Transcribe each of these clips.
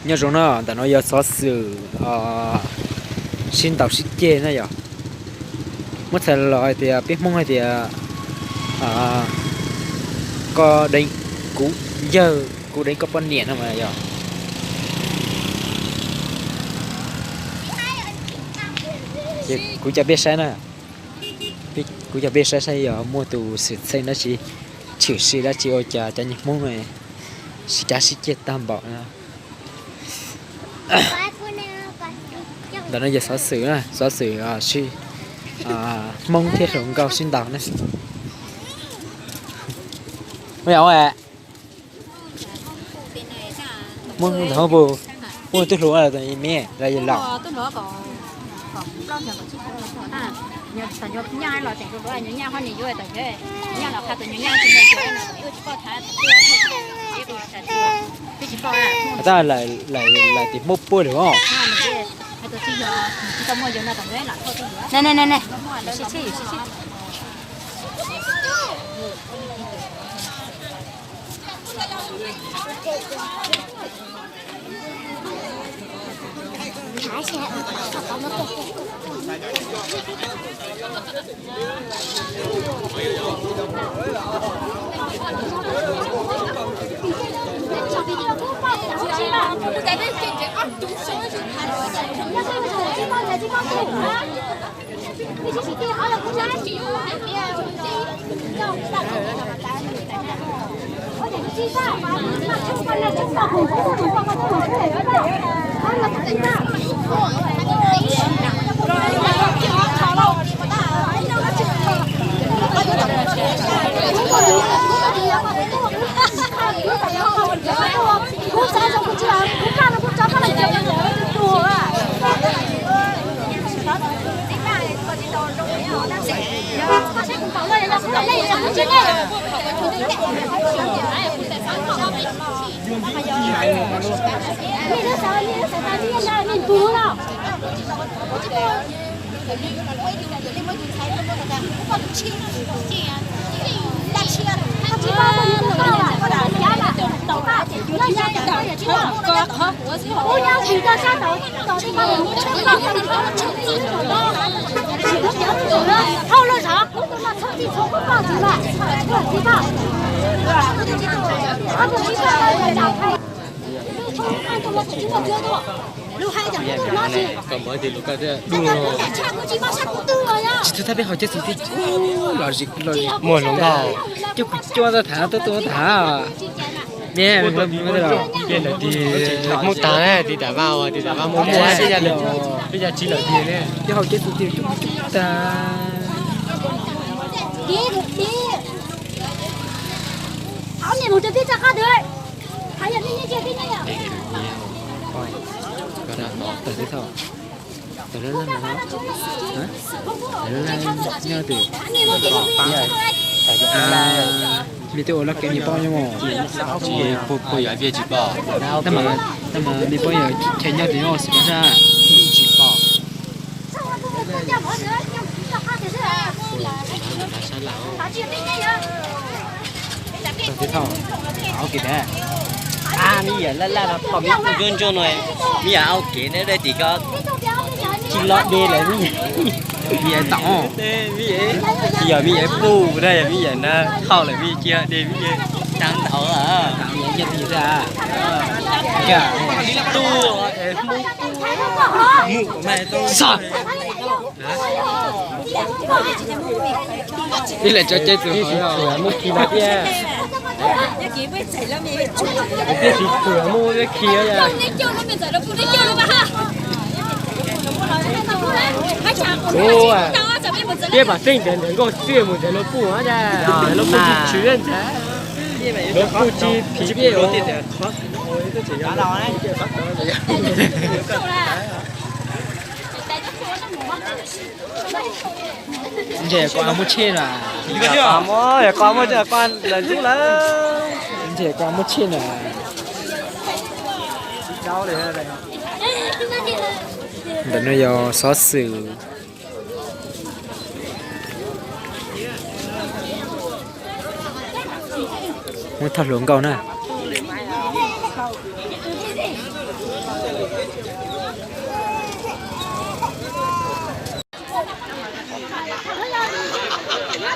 Nyob zoo na, ntawm no yog xov xwm sib ntaus sib ceg na yom. Muab txhais los hais tias peb Hmoob hais tias koj deev kuv yawg, kuv deev koj poj niam no mas yog. Ces kuv coj peb saib na, kuv coj peb saib saib yog muaj tus xwm txheej dab tsi, tshwm sim dab tsi ua cas cov niag Hmoob sib cav sib ceg tag npaum no. Ntawm no yog xov xwm na, xov xwm Hmoob thiab hluas nkauj sib ntaus na. Ua yog, Hmoob ntawm Hmoob puj, puj twb hluas lawm me los yog laus? Tab lawm tim Hmoob puj lawm os. Tsis tau thab peb haus cov xum tij los, muaj hluas nkauj coj kuv coj tau tham tuaj tuaj tham. Hmoob tag na, tiv tam vaj, tiv tam vaj muaj muaj, peb yog tsis lawm tiag ne. Cov haus cov xum tij coj kuv coj tag. Nws twb ua laj kev nws paub nyob mos. Tab mas nws paub yog chaw nyob tus nyob xwm sab. Tsis tau, me yam laj laj no, me tub ntsuab ntsuab no, me yam au kev ne, dej tim ko tsis los de lawm. Me yam tom, yog me yam puj na, yog me yam na, thauj lawm me cia de me yam tag ntaub. Ib leeg tso cai txwm mus thiab. Tiam sis txwm mus thiab khi. Ua, peb pam xeeb ntawd ntawm nkauj txiaj mus ntawm lub puj, lub puj tsis tshwm ntag. Lub puj tsis phiv peb. Ntses koj muaj tsheb na. Yog koj muaj tsheb koj lawm ntub lawm. Ntses koj muaj tsheb na. Ntawm no yog xov xwm muab thauj hluas nkauj na.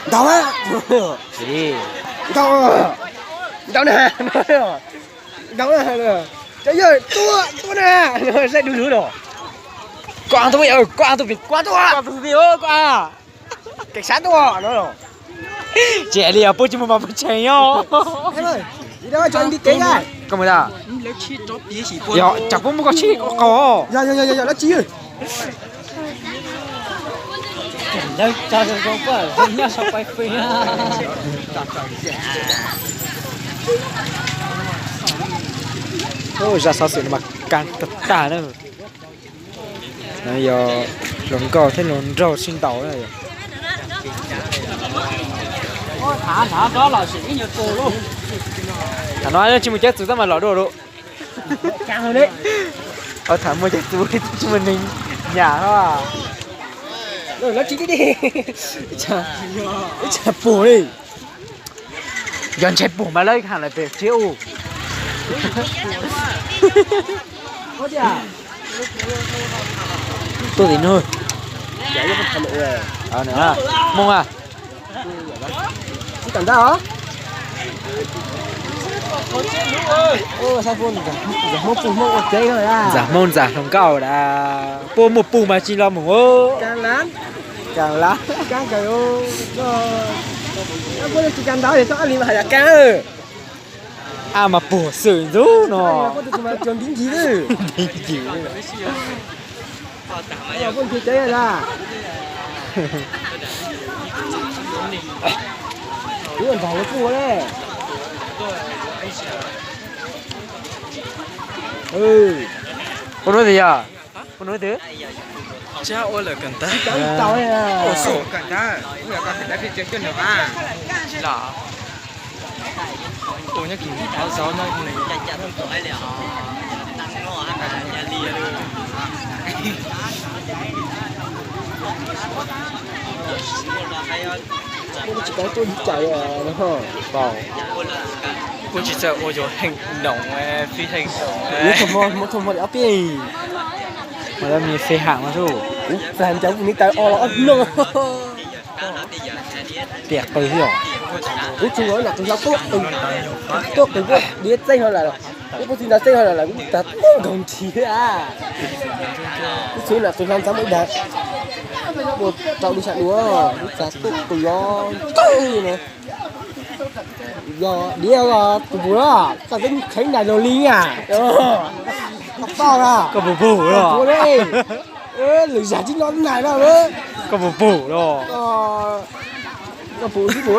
Ntaus na. Ntaus, ntaus na. Ntaus na. Cov yawg, tua, tua na. Saib du lug los. Koj tus, koj tus, koj tus, koj tus, koj tus. Cảnh sát tua no. Tsis li os, puab tsis muaj mas puab tseem os. Koj mus tas. Yog tsam puab muab koj tshib qaug. Zaj xov xwm no mas kab tag tag na. No yog hluas nkauj thiab hluas nraug sib ntaus na. Thaum no tsis mus cav txus tab mas lom dua lawm. Thaum muaj cav txus tsis muaj neeg nyam no. Ib txhia puag li. Yog ntshai puag mas lawv ham lawm pem tsev ub. Tuaj tim no. Hmoob a. Ntxam Hmoob ntxam hluas nkauj da. Puab muaj pug mas tsis los mus. A mas puag xwm ntxub no. Puab nuv twg yog? Puab nuv twg? Puab tsis txawj ua yus heej noom, fij heej noom. Muab txog hmo li ob peb, mas lawv me fij ham mas kuv plam ncaws kuv niag taw o los ob noj. Tiam qws thiab os. Kuv tsuas nam tus hlob tuaj qws, tuaj qws diav txeeb ho lawm, kuv txiv ntaus txeeb ho lawm, kuv tag tuaj nkaus nrhiav. Kuv tsuas nam tus hlob ntxhab muaj ib dag, muaj rau li sab dua, kuv tag tuaj qws os ntawd na. Yog diav tus pus los koj twb kheev ntais los li a. Koj pus pus los. Lwm zag tsis noj nais los. Koj pus pus los. Koj pus tsis pus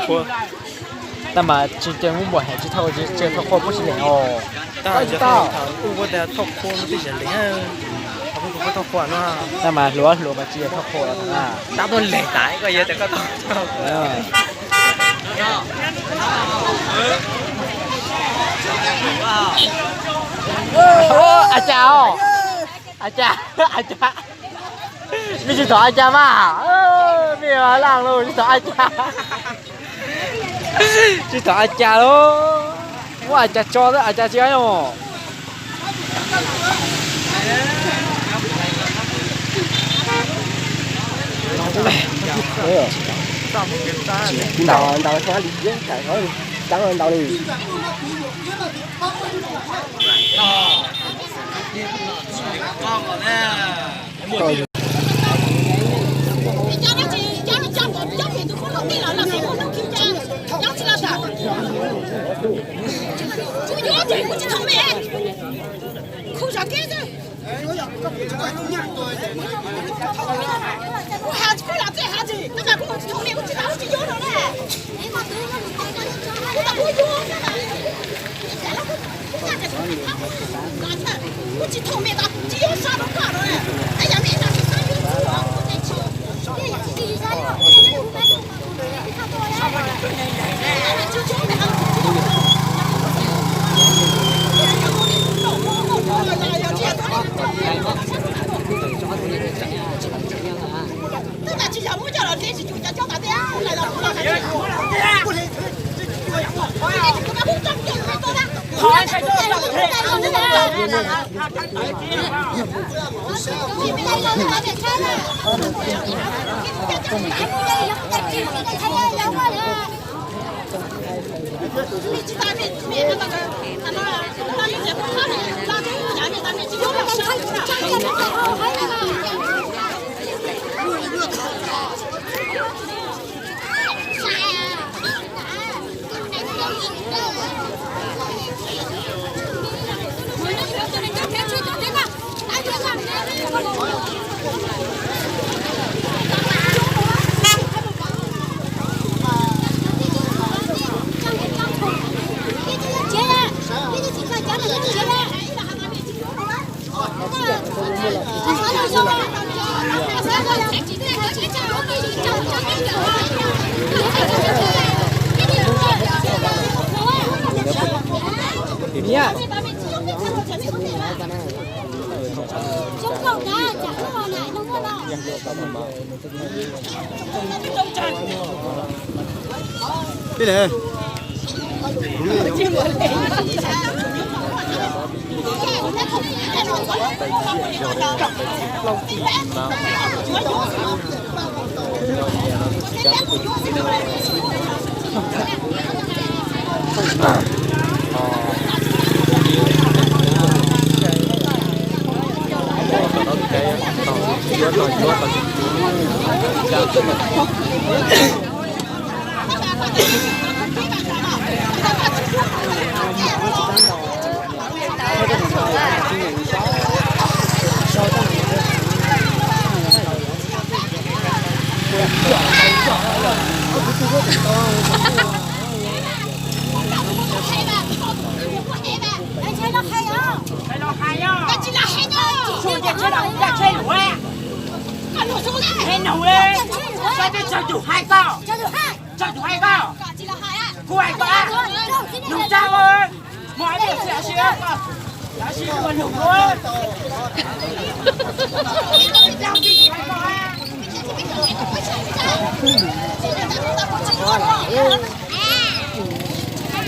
los. Tab mas tsis ces muab npua heev tsis tau, tsis thauj qhua puab tsis lees os. Tab mas hluav hluav mas tsis yog thauj qhua los na. Tab tuaj lees tas koj yog tias koj tau. A cas os? A cas, a cas? Mej tsis thov a cas mas, mej laj lug tsis thov a cas. Tsis thov a cas lawm, muab a cas tso xwb a cas tsis os. Ntaus, ntaus li, ntaus li.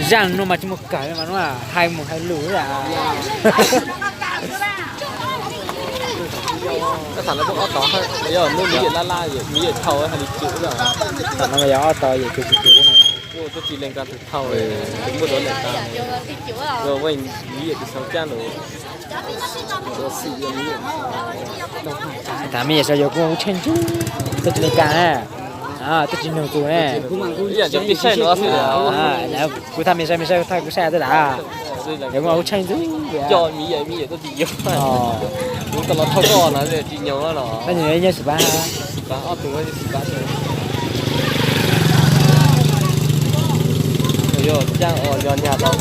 Zaaj nuav mas tsi muaj kawm mas nuav hais mus hais lus. Tham no yog ob tog yawm tug tsi lees tau tug thau, muaj duab lees tau, yog muaj yawm tug sau caab lug. Tham me nyuam sau yog kuv ua tshaaj ntxwv, tuaj tsi lees kas na, tuaj tsi nug tus ne. Kuv tham me sai me sai kuv tham kuv sai twb tas, yog kuv ua tshaaj ntxwv. Kuv tau los thauj koj no tsis nyoog los. Nyob xim pab, xim pab ob tug, xim pab. Yog caaj os, yog nyag tau.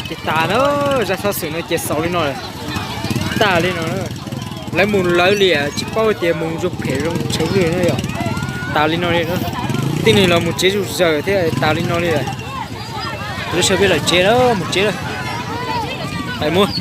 Ces tas na, zaj xov xwm no ces xaus li no lawm. Tag li no, lawv mus lawv li tsis paub tias mus zoo phem zoo tshwv li no yog. Tas li no li, tej neeg los mus tsev zuj zawg thiab tas li no li lawm. Lub sawv peb lawm tsev lawm, mus tsev lawm. Peb mus.